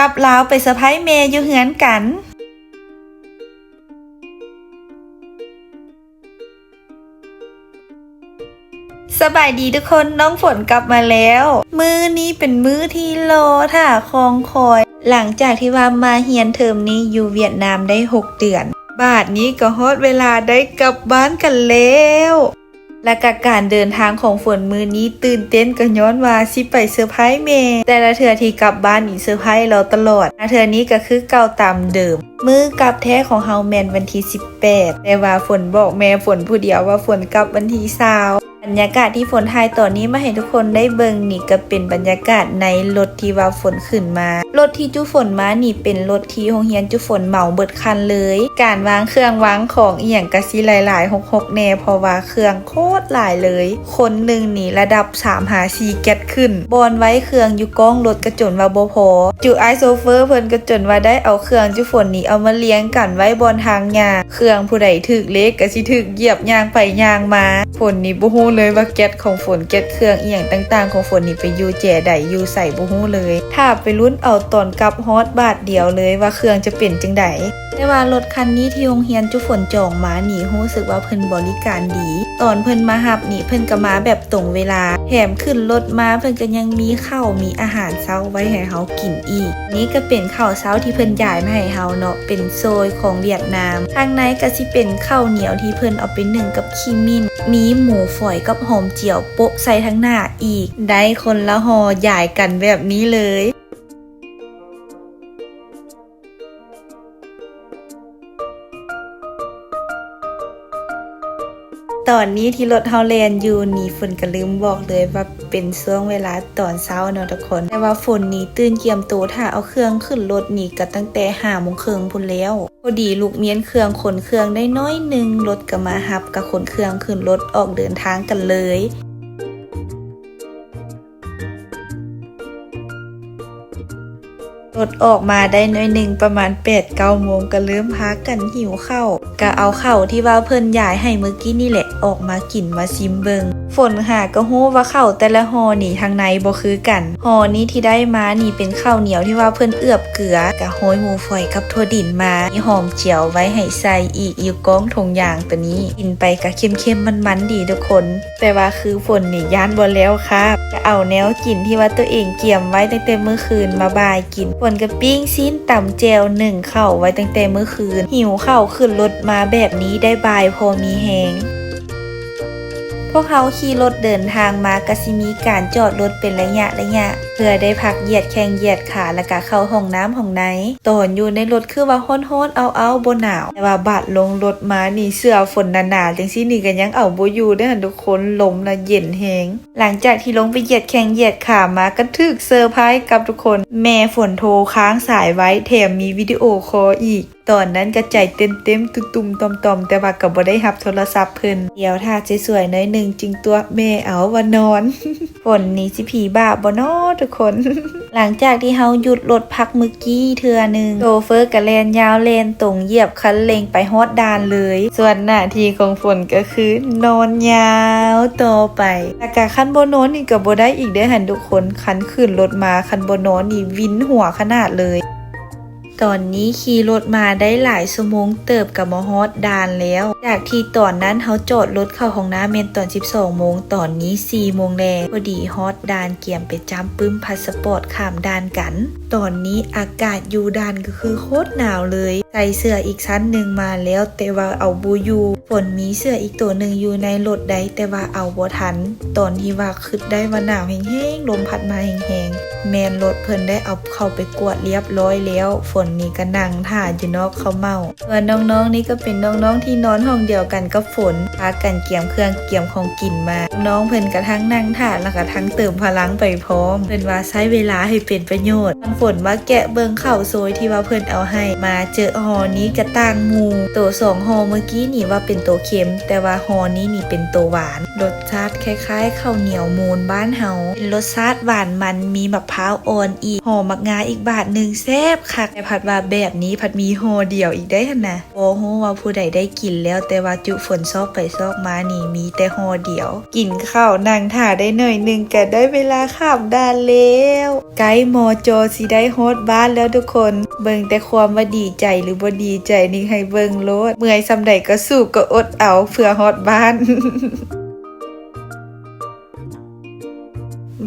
ກັບລາວໄປເຊີໄພຣສ໌ແມ່ຢູ່ເຮືອນກັນ. ສະບາຍດີທຸກຄົນ, ນ້ອງຝົນກັບມາແລ້ວ. ມື້ນີ້ເປັນມື້ທີ່ລໍຖ້າຄອງຄອຍ ຫຼັງຈາກທີ່ວ່າມາຮຽນເທີມນີ້ຢູ່ຫວຽດນາມໄດ້ຫົກເດືອນ, ບາດນີ້ກໍຮອດເວລາໄດ້ກັບບ້ານກັນແລ້ວ. ແລະກະການເດີນທາງຂອງຝົນມື້ນີ້ຕື່ນເຕັ້ນ ກໍຍ້ອນວ່າຊິໄປເຊີໄພຣສ໌ແມ່. ແຕ່ລະເທື່ອທີ່ກັບບ້ານນີ້ເຊີໄພຣສ໌ລາວຕະຫຼອດ, ມາເທື່ອນີ້ກໍຄືເກົ່າຕາມເດີມ. ມື້ກັບແທ້ຂອງເຮົາແມ່ນວັນທີສິບແປດ, ແຕ່ວ່າຝົນບອກແມ່ຝົນຜູ້ດຽວວ່າຝົນກັບວັນທີຊາວ. ບັນຍາກາດທີ່ຝົນຖ່າຍຕອນນີ້ມາໃຫ້ທຸກຄົນໄດ້ເບິ່ງນີ້ ກໍເປັນບັນຍາກາດໃນລົດທີ່ວ່າຝົນຂຶ້ນມາ. ລົດທີ່ຈຸຝົນມານີ້ເປັນລົດທີ່ໂຮງຮຽນຈຸຝົນເໝົາເບິດຄັນເລີຍ. ການວາງເຄື່ອງວາງຂອງອີ່ຫຍັງກະຊິຫຼາຍໆຮົກໆແດ່ ເພາະວ່າເຄື່ອງໂຄດຫຼາຍເລີຍ. ຄົນໜຶ່ງນີ້ລະດັບສາມຫາສີ່ແກັດຂຶ້ນ. ບ່ອນໄວ້ເຄື່ອງຢູ່ກ້ອງລົດກະຈົນວ່າບໍ່ພໍ. ຈຸອ້າຍໂຊເຟີເພິ່ນກະຈົນວ່າໄດ້ເອົາເຄື່ອງຈຸຝົນນີ້ເອົາມາລຽງກັນໄວ້ບ່ອນທາງຍ່າງ. ເຄື່ອງຜູ້ໃດຖືກເລກກະຊິຖືກຢຽບຍ່າງໄປຍ່າງມາ. ຝົນນີ້ບໍ່ຮູ້ເລີຍວ່າແກັດຂອງຝົນ ແກັດເຄື່ອງອີ່ຫຍັງຕ່າງໆຂອງຝົນນີ້ໄປຢູ່ແຈໃດຢູ່ໃສບໍ່ຮູ້ເລີຍ. ຖ້າໄປລຸ້ນເອົາຕອນກັບຮອດບາດດຽວເລີຍວ່າເຄື່ອງຈະເປັນຈັ່ງໃດ. ແຕ່ວ່າລົດຄັນນີ້ທີ່ໂຮງຮຽນຈຸຝົນຈອງມານີ້ ຮູ້ສຶກວ່າເພິ່ນບໍລິການດີ. ຕອນເພິ່ນມາຮັບນີ້ ເພິ່ນກໍມາແບບຕົງເວລາ, ແຖມຂຶ້ນລົດມາເພິ່ນກໍຍັງມີເຂົ້າມີອາຫານເຊົ້າໄວ້ໃຫ້ເຮົາກິນອີກ. ນີ້ກໍເປັນເຂົ້າເຊົ້າທີ່ເພິ່ນຢາຍມາໃຫ້ເຮົາເນາະ, ເປັນໂຊຍຂອງຫວຽດນາມ. ທາງໃນກໍຊິເປັນເຂົ້າໜຽວທີ່ເພິ່ນເອົາໄປໜຶ້ງກັບຂີ້ໝິ້ນ, ມີໝູຝອຍກັບຫອມຈຽວໂປະໃສ່ທາງໜ້າອີກ. ໄດ້ຄົນລະຫໍ່ຢາຍກັນແບບນີ້ເລີຍ. ຕອນນີ້ທີ່ລົດເຮົາແລ່ນຢູ່ນີ້ ຝົນກໍລືມບອກເລີຍວ່າເປັນຊ່ວງເວລາຕອນເຊົ້າເນາະທຸກຄົນ, ແຕ່ວ່າຝົນນີ້ຕື່ນກຽມໂຕຖ້າເອົາເຄື່ອງຂຶ້ນລົດນີ້ກໍຕັ້ງແຕ່ຫ້າໂມງເຄິ່ງພຸ້ນແລ້ວ. ພໍດີລຸກມ້ຽນເຄື່ອງ ຂົນເຄື່ອງໄດ້ໜ້ອຍໜຶ່ງ, ລົດກໍມາຮັບ, ກໍຂົນເຄື່ອງຂຶ້ນລົດອອກເດີນທາງກັນເລີຍ. ລົດອອກມາໄດ້ໜ້ອຍໜຶ່ງ ປະມານແປດເກົ້າໂມງ ກໍເລີ່ມພາກັນຫິວເຂົ້າ, ກໍເອົາເຂົ້າທີ່ວ່າເພິ່ນຢາຍໃຫ້ມື້ກີ້ນີ້ແຫຼະ ອອກມາກິນມາຊິມເບິ່ງ. ຝົນຫາກໍຮູ້ວ່າເຂົ້າແຕ່ລະຫໍ່ນີ້ທາງໃນບໍ່ຄືກັນ. ຫໍ່ນີ້ທີ່ໄດ້ມານີ້ເປັນເຂົ້າໜຽວທີ່ວ່າເພິ່ນເອືອບເກືອ, ກະໂຮຍໝູຝອຍກັບຖົ່ວດິນມາ, ມີຫອມຈຽວໄວ້ໃຫ້ໃສ່ອີກຢູ່ກ້ອງຖົງຢາງໂຕນີ້. ກິນໄປກະເຄັມໆມັນໆດີທຸກຄົນ. ແຕ່ວ່າຄືຝົນນີ້ຢ້ານບໍ່ແລ້ວຄາບ, ກະເອົາແນວກິນທີ່ວ່າໂຕເອງກຽມໄວ້ຕັ້ງແຕ່ມື້ຄືນມາບ່າຍກິນ. ຝົນກະປີ້ງຊີ້ນ ຕຳແຈ່ວ ໜຶ້ງເຂົ້າໄວ້ຕັ້ງແຕ່ມື້ຄືນ. ຫິວເຂົ້າຂຶ້ນລົດມາແບບນີ້ໄດ້ບ່າຍພໍມີແຮງ. ພວກເຮົາຂີ່ລົດເດີນທາງມາກະຊິມີການຈອດລົດເປັນໄລຍະໆ ເພື່ອໄດ້ພັກຢຽດແຂ້ງຢຽດຂາ ແລະກະເຂົ້າຫ້ອງນ້ຳຫ້ອງໃນ. ຕອນຢູ່ໃນລົດຄືວ່າຮ້ອນໆເອົ້າໆ ບໍ່ໜາວ, ແຕ່ວ່າບາດລົງລົດມານີ້ ເສື້ອຝົນໜາໆຈັ່ງຊີ້ນີ້ກໍຍັງເອົາບໍ່ຢູ່ເດີ້ຫັ້ນທຸກຄົນ, ລົມນະເຢັນແຮງ. ຫຼັງຈາກທີ່ລົງໄປຢຽດແຂ້ງຢຽດຂາມາ ກໍຖືກເຊີໄພຣສ໌ກັບທຸກຄົນ, ແມ່ຝົນໂທຄ້າງສາຍໄວ້ ແຖມມີວິດີໂອຄໍອີກ. ຕອນນັ້ນກໍໃຈເຕັ້ນເຕັມຕຸ່ມໆຕ່ອມໆ ແຕ່ວ່າກໍບໍ່ໄດ້ຮັບໂທລະສັບເພິ່ນ. ດຽວຖ້າສວຍໆໜ້ອຍໜຶ່ງຈຶ່ງຕົວະແມ່ເອົາວ່ານອນ. ຝົນນີ້ຊິຜີບາບບໍ່ນໍທຸກຄົນ? ຫຼັງຈາກທີ່ເຮົາຢຸດລົດພັກມື້ກີ້ເທື່ອໜຶ່ງ, ໂຊເຟີກໍແລ່ນຍາວແລ່ນຕົງ ຢຽບຄັນເລັ່ງໄປຮອດດ່ານເລີຍ. ສ່ວນໜ້າທີ່ຂອງຝົນກໍຄືນອນຍາວຕໍ່ໄປ. ແລ້ວກະຄັນບໍ່ນອນນີ້ກໍບໍ່ໄດ້ອີກເດີ້ຫັ້ນທຸກຄົນ, ຄັນຂຶ້ນລົດມາ ຄັນບໍ່ນອນນີ້ວິນຫົວຂະໜາດເລີຍ. ຕອນນີ້ຂີ່ລົດມາໄດ້ຫຼາຍຊົ່ວໂມງເຕີບ ກໍມາຮອດດ່ານແລ້ວ. ຈາກທີ່ຕອນນັ້ນເຮົາຈອດລົດເຂົ້າຫ້ອງນ້ຳແມ່ນຕອນສິບສອງໂມງ, ຕອນນີ້ສີ່ໂມງແລງ ພໍດີຮອດດ່ານ, ກຽມໄປຈ້ຳປຶ້ມພາສະປອດຂ້າມດ່ານກັນ. ຕອນນີ້ອາກາດຢູ່ດ່ານກໍຄືໂຄດໜາວເລີຍ, ໃສ່ເສື້ອອີກຊັ້ນໜຶ່ງມາແລ້ວ ແຕ່ວ່າເອົາບໍ່ຢູ່. ຝົນມີເສື້ອອີກໂຕໜຶ່ງຢູ່ໃນລົດໃດ, ແຕ່ວ່າເອົາບໍ່ທັນ. ຕອນທີ່ວ່າຄຶດໄດ້ວ່າໜາວແຮງໆ, ລົມພັດມາແຮງໆ, ແມ່ນລົດເພິ່ນໄດ້ເອົາເຂົ້າໄປກວດລຽບຮ້ອຍແລ້ວ. ຝົນນີ້ກໍນັ່ງຖ້າຢູ່ນອກເຂົ້າເໝົາ. ສ່ວນນ້ອງໆນີ້ກໍເປັນນ້ອງໆທີ່ນອນຫ້ອງດຽວກັນກັບຝົນ, ພາກັນກຽມເຄື່ອງກຽມຂອງກິນມາ. ນ້ອງເພິ່ນກະທັງນັ່ງຖ້າ ແລ້ວກະທັງເຕີມພະລັງໄປພ້ອມ. ເພິ່ນວ່າໃຊ້ເວລາໃຫ້ເປັນປະໂຫຍດ. ຝົນວ່າແກະເບິ່ງເຂົ້າໂຊຍທີ່ວ່າເພິ່ນເອົາໃຫ້, ມາເຈິຫໍ່ນີ້ກະຕ່າງໝູ່. ໂຕສອງຫໍ່ເມື່ອກີ້ນີ້ວ່າເປັນໂຕເຄັມ, ແຕ່ວ່າຫໍ່ນີ້ນີ້ເປັນໂຕຫວານ. ລົດຊາດຄ້າຍໆເຂົ້າໜຽວມູນບ້ານເຮົາ, ເປັນລົດຊາດຫວານມັນ, ມີໝາກພ້າວອ່ອນອີກ, ຫໍ່ໝາກງາອີກບາດໜຶ່ງ, ແຊບຄັກ. ແຕ່ພັດວ່າແບບນີ້ພັດມີຫໍ່ດຽວອີກໄດ໋ຫັ້ນນະ. ບໍ່ຮູ້ວ່າຜູ້ໃດໄດ້ກິນແລ້ວ, ແຕ່ວ່າຈຸຝົນຊອກໄປຊອກມານີ້ມີແຕ່ຫໍ່ດຽວ. ກິນເຂົ້ານັ່ງຖ້າໄດ້ໜ້ອຍໜຶ່ງ ກະໄດ້ເວລາຂ້າມດ່ານແລ້ວ. ໃກ້ ມຈ ສີ ໃກ້ຮອດບ້ານແລ້ວທຸກຄົນ. ເບິ່ງແຕ່ຄວາມວ່າດີໃຈຫຼືບໍ່ດີໃຈນີ້ໃຫ້ເບິ່ງໂລດ. ເມື່ອຍສ່ຳໃດກໍສູ້ກໍອົດເອົາເພື່ອຮອດບ້ານ.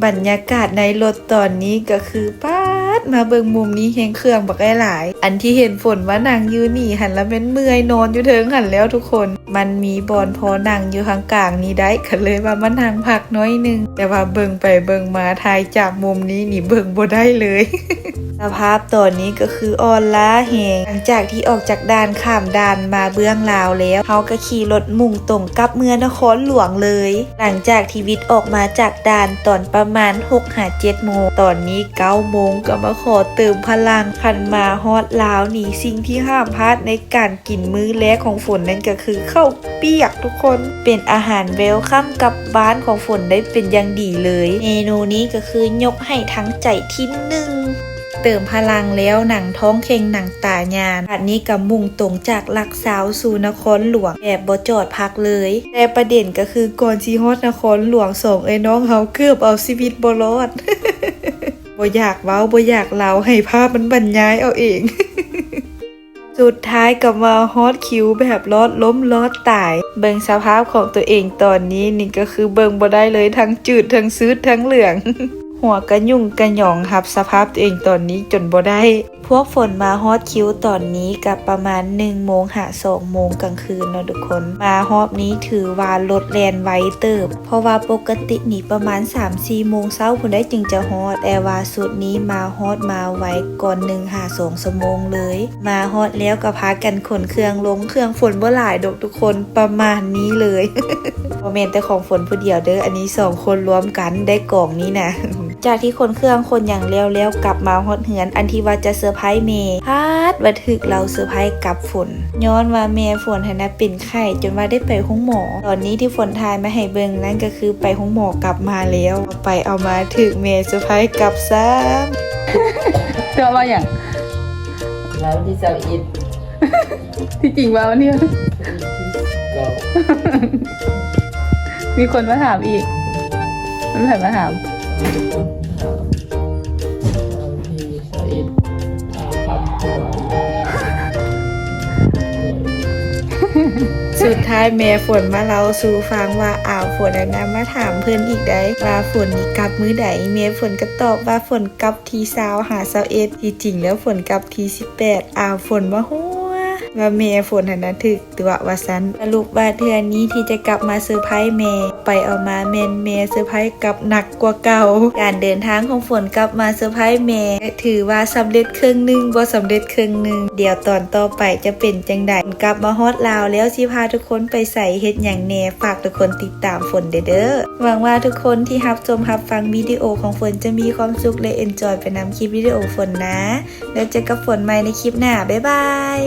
ບັນຍາກາດໃນລົດຕອນນີ້ກໍຄື ປາດ ມາເບິ່ງມຸມນີ້ແຮງເຄື່ອງບັກຫຼາຍ. ອັນທີ່ເຫັນຝົນວ່ານັ່ງຢູ່ນີ້ຫັ້ນລະແມ່ນເມື່ອຍນອນຢູ່ເທິງຫັ້ນແລ້ວທຸກຄົນ. ມັນມີບ່ອນພໍນັ່ງຢູ່ຂ້າງກາງນີ້ໄດ້ ກໍເລີຍວ່າມານັ່ງພັກໜ້ອຍໜຶ່ງ. ແຕ່ວ່າເບິ່ງໄປເບິ່ງມາ ຖ່າຍຈາກມຸມນີ້ນີ້ເບິ່ງບໍ່ໄດ້ເລີຍ. ສະພາບຕອນນີ້ກໍຄືອ່ອນລ້າແຮງ. ຫຼັງຈາກທີ່ອອກຈາກດ່ານ ຂ້າມດ່ານມາເບື້ອງລາວແລ້ວ, ເຮົາກໍຂີ່ລົດມຸ່ງຕົງກັບເມືອນະຄອນຫຼວງເລີຍ. ຫຼັງຈາກທີ່ວິດອອກມາຈາກດ່ານຕອນປະມານຫົກຫາເຈັດໂມງ, ຕອນນີ້ເກົ້າໂມງກໍມາຂໍເຕີມພະລັງ. ຄັນມາຮອດລາວນີ້, ສິ່ງທີ່ຫ້າມພາດໃນການກິນມື້ແລກຂອງຝົນນັ້ນກໍຄືເຂົ້າປຽກທຸກຄົນ. ເປັນອາຫານເວວຄັມກັບບ້ານຂອງຝົນໄດ້ເປັນຢ່າງດີເລີຍ. ເມນູນີ້ກໍຄືຍົກໃຫ້ທັງໃຈທີໜຶ່ງ. ເຕີມພະລັງແລ້ວ ໜັງທ້ອງແຂງໜັງຕາຍານ. ບາດນີ້ກໍມຸ່ງຕົງຈາກຫຼັກຊາວສູ່ນະຄອນຫຼວງແບບບໍ່ຈອດພັກເລີຍ. ແຕ່ປະເດັນກໍຄື ກ່ອນຊິຮອດນະຄອນຫຼວງ, ສອງເອື້ອຍນ້ອງເຮົາເກືອບເອົາຊີວິດບໍ່ລອດ. ບໍ່ຢາກເວົ້າ, ບໍ່ຢາກເລົ່າ, ໃຫ້ພາບມັນບັນຍາຍເອົາເອງ. ສຸດທ້າຍກໍມາຮອດຄິວແບບລອດລົ້ມລອດຕາຍ. ເບິ່ງສະພາບຂອງຕົວເອງຕອນນີ້ນີ້ກໍຄືເບິ່ງບໍ່ໄດ້ເລີຍ, ທັງຈືດ ທັງຊືດ ທັງເຫຼືອງ. ຫົວກະຫຍຸ່ງກະຫຍອງຮັບສະພາບຕົວເອງຕອນນີ້ຈົນບໍ່ໄດ້. ພວກຝົນມາຮອດຄິວຕອນນີ້ກໍປະມານໜຶ່ງໂມງຫາສອງໂມງກາງຄືນເນາະທຸກຄົນ. ມາຮອບນີ້ຖືວ່າລົດແລ່ນໄວເຕີບ, ເພາະວ່າປົກກະຕິນີ້ປະມານສາມສີ່ໂມງເຊົ້າພຸ້ນໃດຈຶ່ງຈະຮອດ, ແຕ່ວ່າຊຸດນີ້ມາຮອດມາໄວກວ່າໜຶ່ງຫາສອງຊົ່ວໂມງເລີຍ. ມາຮອດແລ້ວກໍພາກັນຂົນເຄື່ອງລົງ, ເຄື່ອງຝົນບໍ່ຫຼາຍດອກທຸກຄົນ, ປະມານນີ້ເລີຍ. ບໍ່ແມ່ນແຕ່ຂອງຝົນຜູ້ດຽວເດີ້, ອັນນີ້ສອງຄົນລວມກັນໄດ້ກອງນີ້ນະ. ຈາກທີ່ຂົນເຄື່ອງຂົນຫຍັງແລ້ວໆ ກັບມາຮອດເຮືອນ, ອັນທີ່ວ່າຈະເຊີໄພແມ່, ພາດວ່າຖືກລາວເຊີໄພກັບຝົນ, ຍ້ອນວ່າແມ່ຝົນຫັ້ນນະເປັນໄຂ້ຈົນວ່າໄດ້ໄປໂຮງໝໍ. ຕອນນີ້ທີ່ຝົນຖ່າຍມາໃຫ້ເບິ່ງນັ້ນກໍຄືໄປໂຮງໝໍກັບມາແລ້ວ, ເອົາໄປເອົາມາຖືກແມ່ເຊີໄພກັບຊ້ຳ. ເຈົ້າວ່າຫຍັງ? ລາວວັນທີຊາວເອັດ. ທີ່ຈິງວ່າວັນທີ ເກົ້າ ມີຄົນມາຖາມອີກ. ມັນໃຜມາຖາມ? ສຸດທ້າຍແມ່ຝົນມາເລົ່າສູ່ຟັງວ່າ ອາ ຝົນນັ້ນນະມາຖາມເພິ່ນອີກໄດ໋ ວ່າຝົນນີ້ກັບມື້ໃດ. ແມ່ຝົນກໍຕອບວ່າຝົນກັບທີຊາວຫາຊາວເອັດ. ທີ່ຈິງແລ້ວຝົນກັບທີສິບແປດ. ອາ ຝົນມາຫົວວ່າແມ່ຝົນຫັ້ນນະຖືກ ຕົວະວ່າຊັ້ນ. ສະຫຼຸບວ່າເທື່ອນີ້ທີ່ຈະກັບມາເຊີໄພແມ່, ໄປເອົາມາແມ່ນແມ່ເຊີໄພກັບໜັກກວ່າເກົ່າ. ການເດີນທາງຂອງຝົນກັບມາເຊີໄພແມ່ ຖືວ່າສຳເລັດເຄິ່ງໜຶ່ງ, ບໍ່ສຳເລັດເຄິ່ງໜຶ່ງ. ດຽວຕອນຕໍ່ໄປຈະເປັນຈັ່ງໃດ? ກັບມາຮອດລາວແລ້ວ ຊິພາທຸກຄົນໄປໃສ, ເຮັດຫຍັງແດ່? ຝາກທຸກຄົນຕິດຕາມຝົນແດ່ເດີ້. ຫວັງວ່າທຸກຄົນທີ່ຮັບຊົມຮັບຟັງວິດີໂອຂອງຝົນ ຈະມີຄວາມສຸກ ແລະ ເອັນຈອຍໄປນຳຄລິບວິດີໂອຝົນນະ. ແລ້ວເຈີກັບຝົນໃໝ່ໃນຄລິບໜ້າ. ບາຍບາຍ.